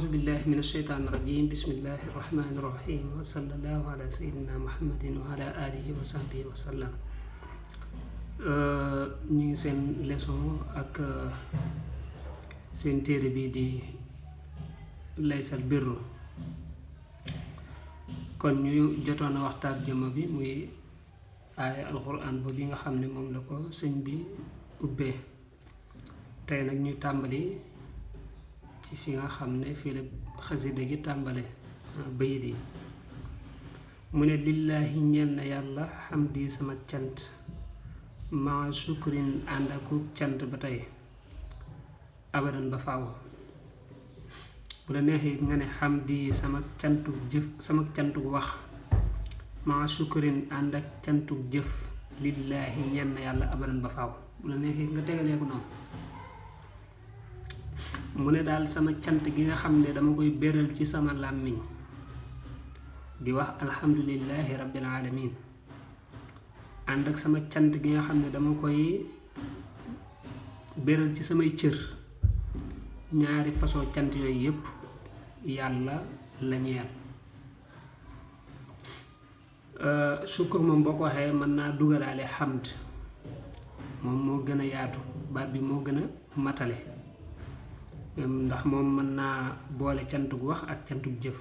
أعوذ بالله من الشيطان الرجيم بسم الله الرحمن الرحيم وصلى الله على سيدنا محمد وعلى آله وصحبه وسلم. ñu ngi seen leçon ak seen téere bi di laysal birru. kon ñu jotoon a waxtaan jëmm bi muy aaya alquran ba bi nga xam ne moom la ko sëñ bi ubbee. tey nag ñu tàmbali ci fi nga xam ne fii la xasida gi tàmbale bayit yi. mu ne lillaahi ñeel na yàlla xamdi sama cant maa sukrin ànd ak cant ba tey abadan ba faaw. bu la neexee nga ne xamdi sama cantu jëf, sama cantu wax, maa sukrin ànd ak cantu jëf lillaahi ñeel na yàlla abadan ba faaw. bu la neexee nga tegalee ko noonu. mu ne daal sama cant gi nga xam ne dama koy béral ci sama làmmiñ di wax alhamdulillahi rabbil alamin, ànd ak sama cant gi nga xam ne dama koy béral ci samay cër. ñaari façon cant yooyu yépp yàlla la ñeel. sukkur moom boo ko waxee mën naa dugalaale xamd, moom moo gën a yaatu, baat bi moo gën a matale, ndax moom mën naa boole cantu gu wax ak cantu jëf.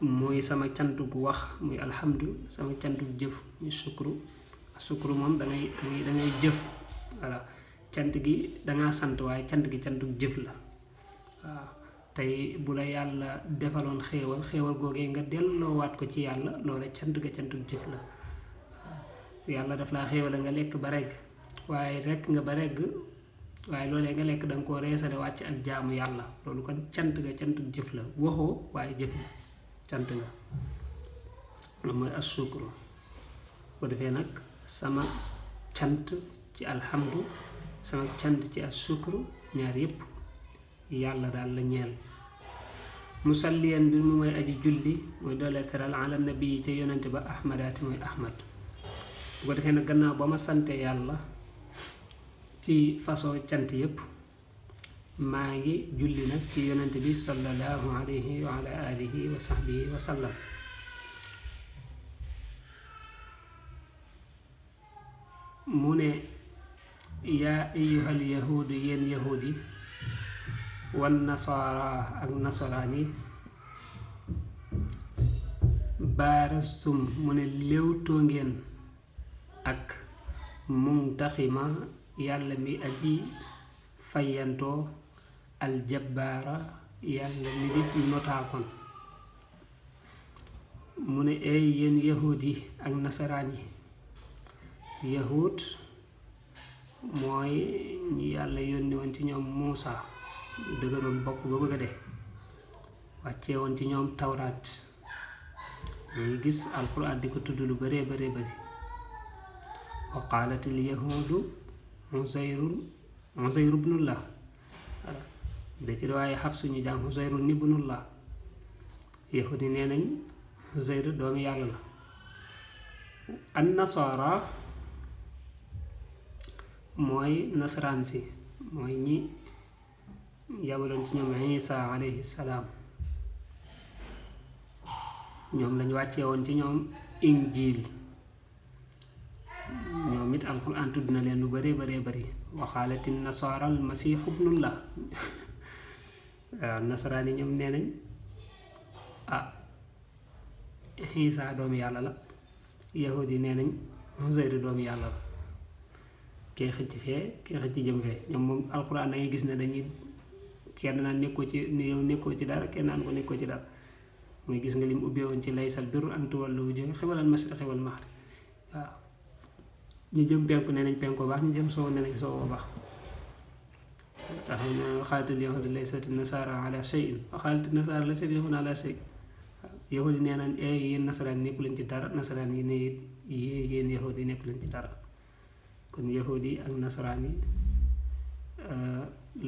muy sama cantu gu wax muy alhamdu, sama cantu jëf muy sukru. sukru moom dangay jëf, voilà. cant gi dangaa sant, waaye cant gi cantu jëf la. waaw tey bu la yàlla defaloon xéewal googee nga delloowaat ko ci yàlla, loola cant ga cantu jëf la. yàlla daf laa xéewal nga lekk ba regg, waaye rekk nga ba regg, waaye loolee nga lekk danga koo reesale wàcc ak jaamu yàlla, loolu kon cant ga cantu jëf la. waxoo waaye jëf la, cant nga. loolu mooy as-sukru. bu defee nag sama cant ci alhamdu, sama cant ci as-sukru, ñaar yépp yàlla daal la ñeel. musalliyan bi mu mooy aji julli, mooy doolee teral ala nabi yi ca yonente ba ahmadaati mooy ahmad. bu ko defee nag gannaaw ba ma sante yàlla ci façon cant yépp, maa ngi julli nag ci yonente bi sallallahu alayhi wa ala alihi wa sahbihi wa sallam. mu ne yaa ayyuhal yahuudu, yéen yahuud yi, wan nasaara ak nasaraan yi, baarastum mu ne léewtoo ngeen ak muntaxima yàlla mi aji fayantoo, aljabbaara yàlla mi di notaakoon. mu ne eey yéen yahuud yi ak nasaraan yi. yahuud mooy ñi yàlla yónni woon ci ñoom Muusa, dëgëroon bokk ba bëgg a dee, wàccee woon ci ñoom tawraat. ñuy gis alxuraan di ko tudd lu baree bari. wa qaalatil yahuudu Uzayru ibnullah, voilà. da ci waaye xaf suñu jaam Uzayru ibnullah. yahuud yi nee nañ Uzayru doomu yàlla la. an nasaara mooy nasaraan si, mooy ñi yabaloon ci ñoom Isa alayhi salaam. ñoom lañ wàccee woon ci ñoom injiil. ñoom it alxuraan tudd na leen lu baree bari. waxaalati nasaara al masiixu ibnullah. waaw nasaraan yi ñoom nee nañ Isa doomu yàlla la. yahud yi nee nañ Uzayru doomu yàlla la. kee xëcc fee, kee xëcc jëm fee. ñoom moom alxuraan da ngay gis ne dañuy kenn naan nekkoo ci, yow nekkoo ci dara, kenn naan ko nekkoo ci dara. mooy gis nga lim ubbee woon ci laysal birru an tuwallu wujuuhakum qibalal mashriqi wal maghrib. waaw ñu jëm penku nee nañ penku baax, ñu jëm soow nee nañ soow baax. tax na waxaalatil yahuudu laysatin nasaara ala shay'in wa qaalatin nasaara laysal yahuudu ala shay'in. waaw yahuud yi nee nañ yéen nasaraan yi nekku leen ci dara, nasaraan yi ne yéen yahuud yi nekku leen ci dara. kon yahuud yi ak nasaraan yi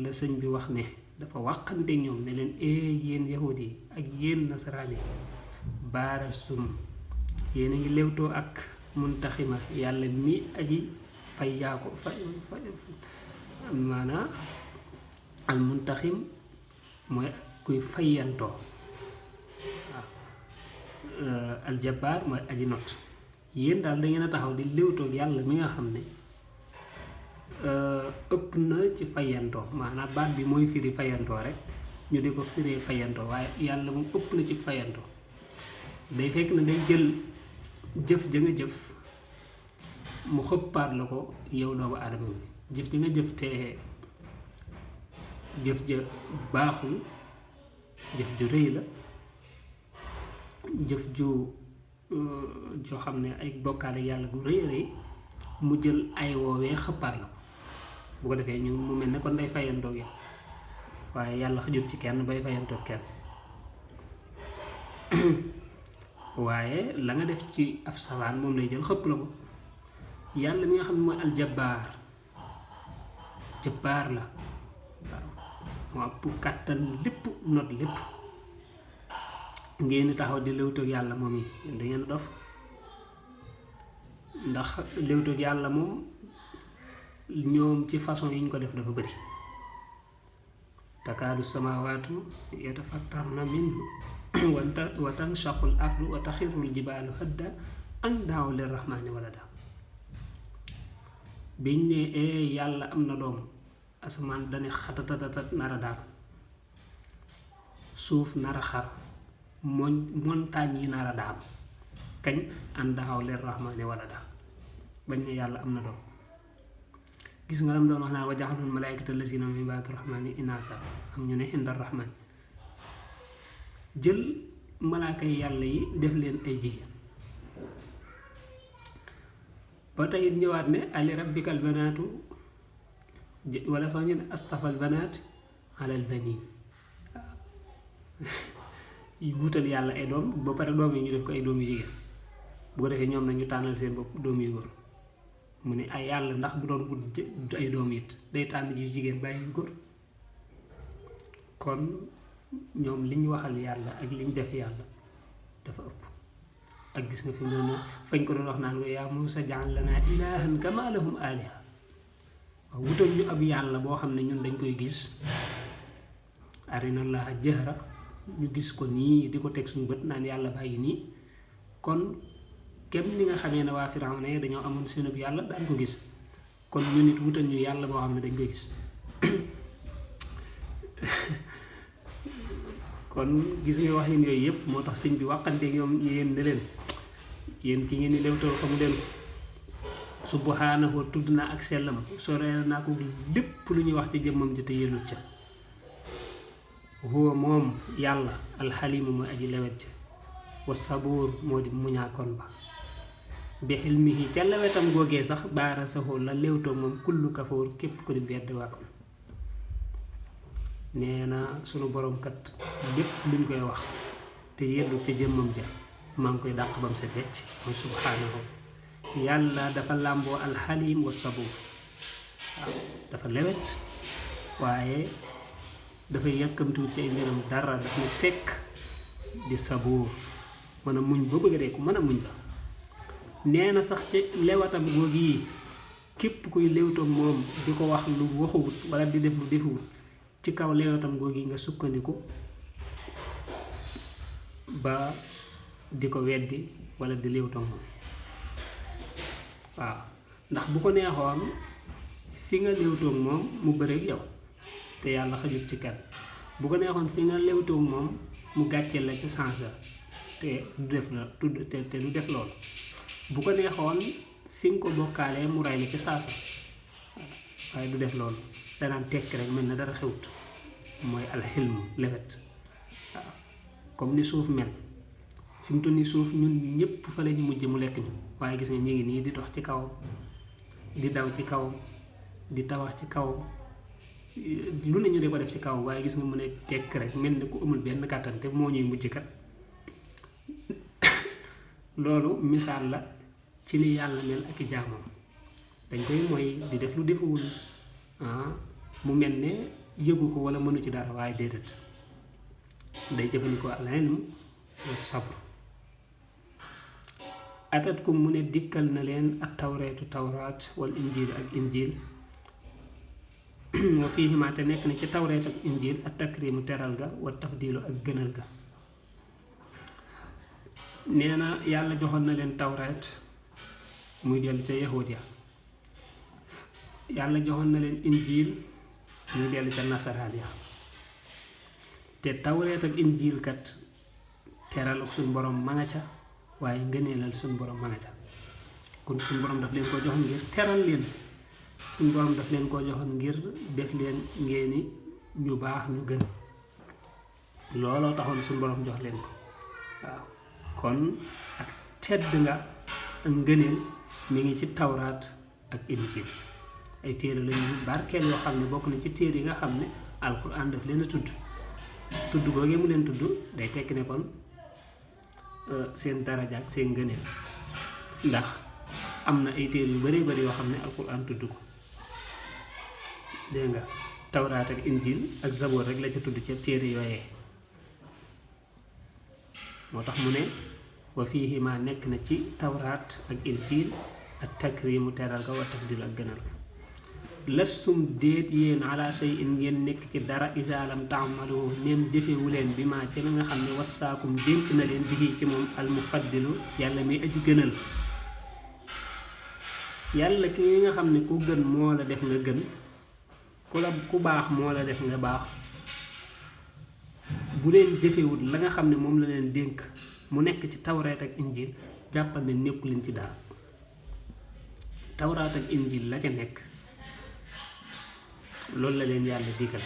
la sëñ bi wax ne dafa waxante ñoom ne leen yéen yahuud yi ak yéen nasaraan yi, baarasum yéen a ngi lewtoo ak muntaxima yàlla mi aji fay yaa ko fay maanaa al muntaxim mooy kuy fayantoo. waaw aljabbaar mooy aji not. yéen daal da ngeen a taxaw di léewtoog yàlla mi nga xam ne ëpp na ci fayantoo, maanaam baat bi mooy firi fayantoo rek ñu di ko firee fayantoo, waaye yàlla moom ëpp na ci fayantoo. day fekk na day jël jëf ja nga jëf mu xëppaat la ko yow doomu aadama bi. jëf ja nga jëf te jëf ja baaxul, jëf ju rëy la, jëf ju joo xam ne ay bokkaale yàlla gu rëy rëy, mu jël ay woowee xëppaat la ko. bu ko defee ñu mu mel ne kon day fayantoog yow, waaye yàlla xajut ci kenn bay fayantoog kenn. waaye la nga def ci ab safaan moom lay jël xëpp la ko. yàlla mi nga xam ne mooy aljabbaar, jabbaar la, waaw moo ëpp kàttan lépp, not lépp. ngeen taxaw di léwtoog yàlla moom yi da ngeen dof. ndax léwtoog yàlla moom ñoom ci façon yi ñu ko def dafa bëri. takaadu samaawaatu yatafattarna minhu wa tanshaqul ardu wa taxirul jibaalu hadda an daaw lirrahmaani walada. biñ ne yàlla am na doom, asamaan dane xatatatatat nara daal, suuf nara xar, montagne yi nara daam. kañ an daaw lirrahmaani walada, bañ ne yàlla am na doom. gis nga lam doon wax naa wa jaxalul malaayikata lazina min ibaadi rahmaani inaasa, am ñu ne inda rahmaan. jël malaaka yi yàlla yi def leen ay jigéen. ba tey it ñëwaat ne ali rabbikal banaatu, wala sax ñu ne astafal banaat alal baniin. wutal yàlla ay doom ba pare doom yi ñu def ko ay doom yu jigéen. bu ko defee ñoom nag ñu tànnal seen bopp doom yu góor. mu ne ay yàlla ndax bu doon wut ay doom it day tànn ji jigéen bàyyi yu góor. kon ñoom liñ waxal yàlla ak liñ def yàlla dafa ëpp. ak gis nga fi mu ne fañ ko doon wax naan ko yaa Muusa ja'al lanaa ilaahan kamaa lahum aaliha. waaw wutal ñu ab yàlla boo xam ne ñun dañ koy gis. arinaa llaaha jahra, ñu gis ko nii di ko teg suñu bët naan yàlla bàyyi nii. kon kem ni nga xamee ne waa Firawna dañoo amoon seen ab yàlla daan ko gis, kon ñu nit wutal ñu yàlla boo xam ne dañ koy gis. kon gis nga wax yéen yooyu yëpp moo tax sëñ bi waxante ñoom yéen ne leen yéen ki ngeen di lewtal xamu leen ko. subhaanahu tudd naa ak sellam, soree naa ko lépp lu ñuy wax ci jëmmam ji te yellut ca. huwa moom yàlla alxalimu mooy aji lewet ca, wa sabuur moo di muñaakoon ba. bi xilmihi ca lewetam googee sax baara saxoo la léewtoo moom kullu kafoor képp ko di bedd waakoon. nee na sunu borom kat lépp luñ koy wax te yellu ca jëmmam ja maa ngi koy dàq bam set wecc mooy subhaanahu. yàlla dafa làmboo alxalim wa sabuur. waaw dafa lewet waaye dafa yàkkamtuwut ci ay mbiram dara, daf ne tekk di sabuur, mën a muñ ba bëgg dee ku mën a muñ la. nee na sax ci lewatam googu yi képp kuy lewtoog moom di ko wax lu waxuwut wala di def lu defuwut, ci kaw lewatam googu yi nga sukkandiku ba di ko weddi wala di lewtoog moom. waaw ndax bu ko neexoon fi nga lewtoog moom mu bëreeg yow te yàlla xajut ci kenn. bu ko neexoon fi nga lewtoog moom mu gàcceel la ca sansa te du def la te du def loolu. bu ko neexoon fi nga ko bokkaalee mu ray la ca saasa, waaye du def loolu. danaan tekk rek mel na dara xewut. mooy alxilm, lewet. waaw comme ni suuf mel fi mu toll nii suuf ñun ñëpp fa lañu mujj mu lekk ñu, waaye gis nga ñu ngi nii di dox ci kawam, di daw ci kawam, di tabax ci kawam, lu ne ñu de ko def ci kawam, waaye gis nga mu ne tekk rek mel ni ku amul benn kàttan te moo ñuy mujj kat. loolu misaal la ci ni yàlla mel ak i jaamam. dañ koy mooy di def lu defuwul, mu mel ne yëgu ko wala mënu ci dara, waaye déedéet day jëfandikoo al-ilm wa sabr. atatkum mu ne dikkal na leen ak tawreetu tawraat wal injil ak injil wa fiihima te nekk na ci tawreet ak injiil ak takrimu teral ga wa tafdilu ak gënal ga. nee na yàlla joxoon na leen tawreet muy dellu ca yahuud ya, yàlla joxoon na leen injiil muy dellu ca nasaraan ya. te tawreet ak injiil kat teral ak suñ borom ma nga ca, waaye ngëneelal suñ borom ma nga ca. kon suñ borom daf leen ko joxoon ngir teral leen, suñ borom daf leen ko joxoon ngir def leen ngeeni ñu baax ñu gën. looloo taxoon suñ borom jox leen ko. waaw kon ak tedd nga ak ngëneel mi ngi ci tawraat ak injiil. ay téere lañu barkeel yoo xam ne bokk na ci téere yi nga xam ne alxuraan daf leen a tudd googee mu leen tudd day tekki ne kon seen daraja ak seen ngëneel, ndax am na ay téere yu bëree bëri yoo xam ne alxuraan tudd ko. dégg nga tawraat ak injiil ak zaboor rek la ca tudd ca téere yooyee. moo tax mu ne wa fiihima nekk na ci tawraat ak injiil ak takrimu teral ga wa tafdilu ak gënal ga. lastum déet yéen ala say in ngeen nekk ci dara isaalam taamalu neem jëfewu leen bi maa ci la nga xam ne wasaakum dénk na leen bi ci moom almufaddilu yàlla mi aji gënal. yàlla ki nga xam ne ku gën moo la def nga gën, ku baax moo la def nga baax. bu leen jëfewut la nga xam ne moom la leen dénk mu nekk ci tawraat ak injiil, jàppal ne nekku leen ci dara. tawraat ak injiil la ca nekk loolu la leen yàlla digal.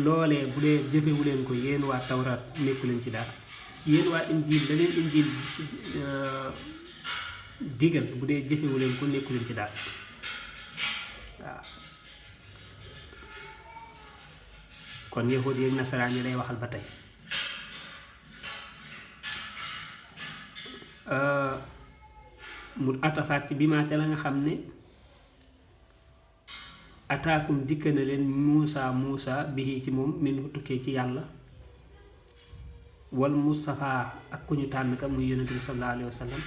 loolee bu dee jëfewu leen ko yéen waa tawraat nekku leen ci dara. yéen waa injiil la leen injiil digal bu dee jëfewu leen ko nekku leen ci dara. waaw kon yahuud yi ak nasaraan yi lay waxal ba tey. mu atafaat ci bi maa te la nga xam ne ataakum dikk na leen muusa bihi ci moom min tukkee ci yàlla, wal Mustafa ak ku ñu tànn ka muy yonent bi sallallahu alayhi wa sallam,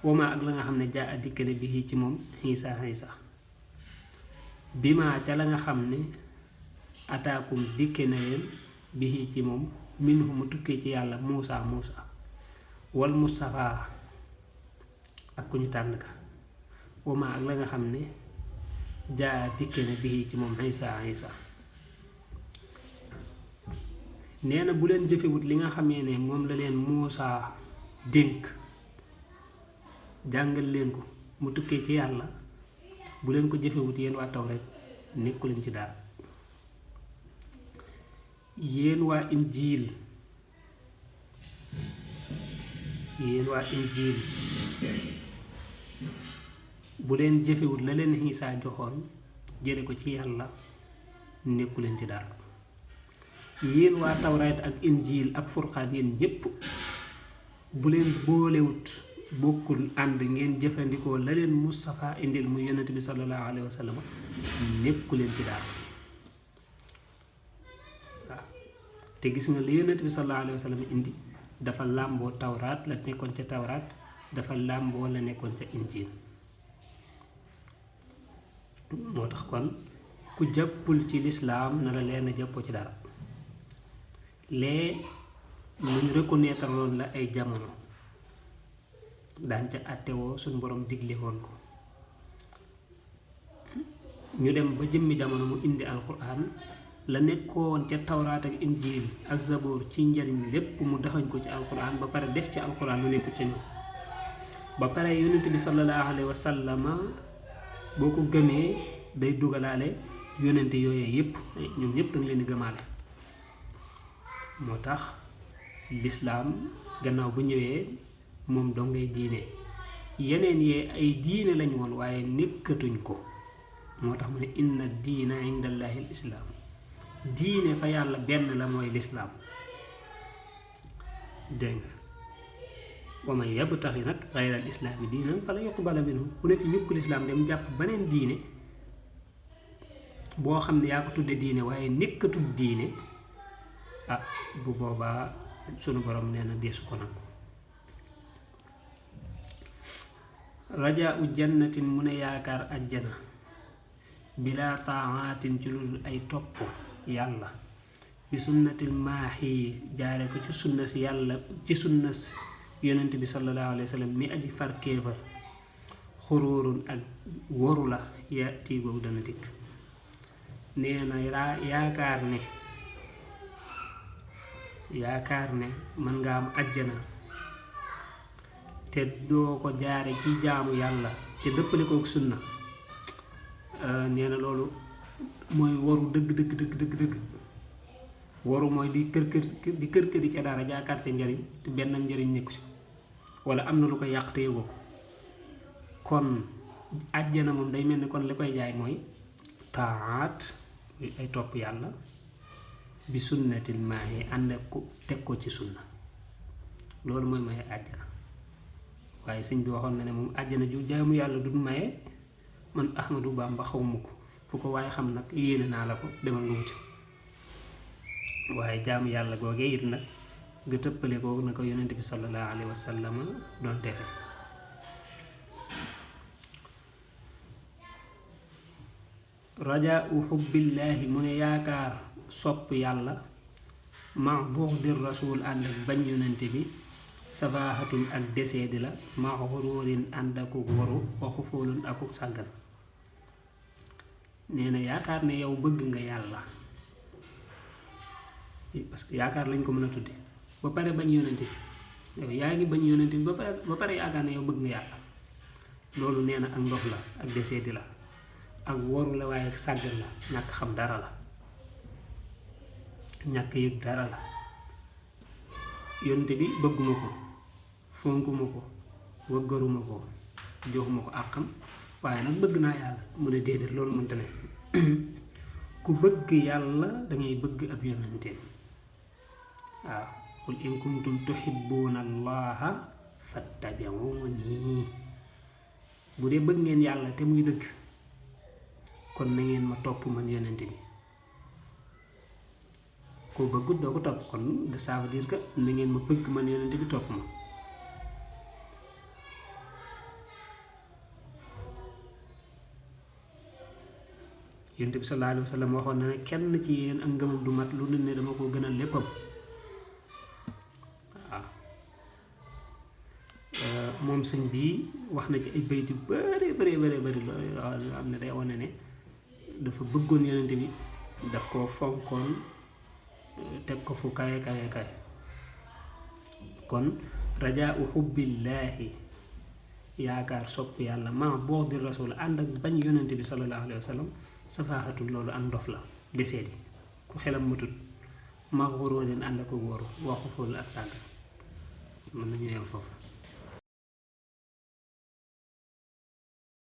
wama ak la nga xam ne jaa a dikk na bihi ci moom Iisa. bi maa te la nga xam ne ataakum dikke na leen bihi ci moom minhu mu tukkee ci yàlla muusa wal Mustafa ak ku ñu tànn ka, wama ak la nga xam ne jaa dikke na bii ci moom Iisa. nee na bu leen jëfewut li nga xamee ne moom la leen Muusa dénk jàngal leen ko mu tukkee ci yàlla, bu leen ko jëfewut yéen waa Tawreet nekku leen ci dara. yéen waa injiil bu leen jëfewut la leen Iisa joxoon jële ko ci yàlla nekku leen ci dara. yéen waa tawraat ak injiil ak furqaan yéen ñépp bu leen boolewut bokkul ànd ngeen jëfandikoo la leen Mustafa indil mu yonent bi sallallahu alayhi wa sallam nekku leen ci dara. waaw te gis nga la yonent bi sallallahu alayhi wa sallam indi dafa làmboo tawraat la nekkoon ca tawraat, dafa làmboo la nekkoon ca injiil. moo tax kon ku jàppul ci lislaam na la leen a jàppoo ci dara. lee luñ reconnaître loon la ay jamono daan ca àttewoo suñ borom digle woon ko, ñu dem ba jëmmi jamono mu indi alxuraan la nekkoon ca tawraat ak injiil ak zaboor ci njariñ lépp mu daxañ ko ci alxuraan ba pare def ci alxuraan lu nekkul ca ñoom. ba pare yonent bi sallallahu alayhi wa sallama boo ko gëmee day dugalaale yonente yooyee yépp, ñoom ñépp danga leen di gëmaale. moo tax lislaam gannaaw bu ñëwee moom doo ngay diine, yeneen yee ay diine lañ woon waaye nekkatuñ ko. moo tax mu ne inna diina indallahi al islaam, diine fa yàlla benn la mooy lislaam. dégg nga wa man yabtaxi nag xayra al islaami diinan fala yuqbala minhu, ku ne fi ñukk lislaam dem jàpp beneen diine boo xam ne yaa ko tudde diine waaye nekkatul diine, bu boobaa sunu borom nee na deesu ko nangu. rajaa u jannatin mu ne yaakaar ajjana, bila taatin ci lu ay topp yàlla bi sunnatil maahi jaare ko ci sunna si yàlla ci sunna yonent bi sallallahu alayhi wa sallam mi aji far kéefar xuróorun ak woru la ya tiigoogu dana dikk nee na yaakaar ne mën nga am àjjana te doo ko jaare ci jaamu yàlla te dëppale kook sunna nee na loolu mooy waru dëgg waru mooy di kër di ca dara jaakaar te njariñ te benn njariñ nekku si wala am na lu ko yàq te yëgoo ko kon àjjana moom day mel ni kon li koy jaay mooy taat ay topp yàlla bi sunnatil maahi ànd ak ko teg ko ci sunna loolu mooy maye àjjana waaye sëñ bi waxoon na ne moom àjjana ju jaamu yàlla du maye man Ahmadou Bamba xawma ko fu ko waaye xam nag yéene naa la ko demal nga wuti waaye jaamu yàlla googee it nag nga tëppale ko na ko yonent bi sallallahu alayhi wa sallam doon defe rajaa u xubbillaahi mu ne yaakaar sopp yàlla ma buxdir rasul ànd ak bañ yonent bi safaaxatun ak deseedi la ma xuróorin ànd akuk waru waxu fóolun akuk sàggan nee na yaakaar ne yow bëgg nga yàlla parce que yaakaar lañ ko mën a tudde ba pare bañ yonent bi yow yaa ngi bañ yonent bi ba pare yaakaar ne yow bëgg nga yàlla loolu nee na ak ndox la ak deseedi la ak waru la waaye ak sàggan la ñàkk xam dara la ñàkk yëg dara la yonent bi bëgguma ko fonkuma ko wëggaruma ko joxuma ko àqam waaye nag bëgg naa yàlla mu ne déedéet loolu mënta ne ku bëgg yàlla dangay bëgg ab yonenteem waaw qul in kuntum tuhibbuna allaha fattabi'uni bu dee bëgg ngeen yàlla te muy dëgg kon na ngeen ma topp man yonent bi ko bëggut doo ko topp kon ça veut dire que na ngeen ma bëgg man yonent bi topp ma yonent bi sallallahu alayhi wa sallam waxoon na ne kenn ci yéen ak ngëmam du mat lu nit ne dama ko gënal léppam waaw moom sëñ bii wax na ci ay bayt yu bëri loolu am ne day wane ne dafa bëggoon yonent bi daf ko fonkoon teg ko fu kaye kon rajaa u xubbillaahi yaakaar sopp yàlla ma buxdi rasul ànd ak bañ yonent bi sallallahu alayhi wa sallam safaaxatul loolu ak ndof la deseedi ku xelam matut ma xuroo leen ànd ak waru waxu fóolu ak sàgg mën nañu yem foofu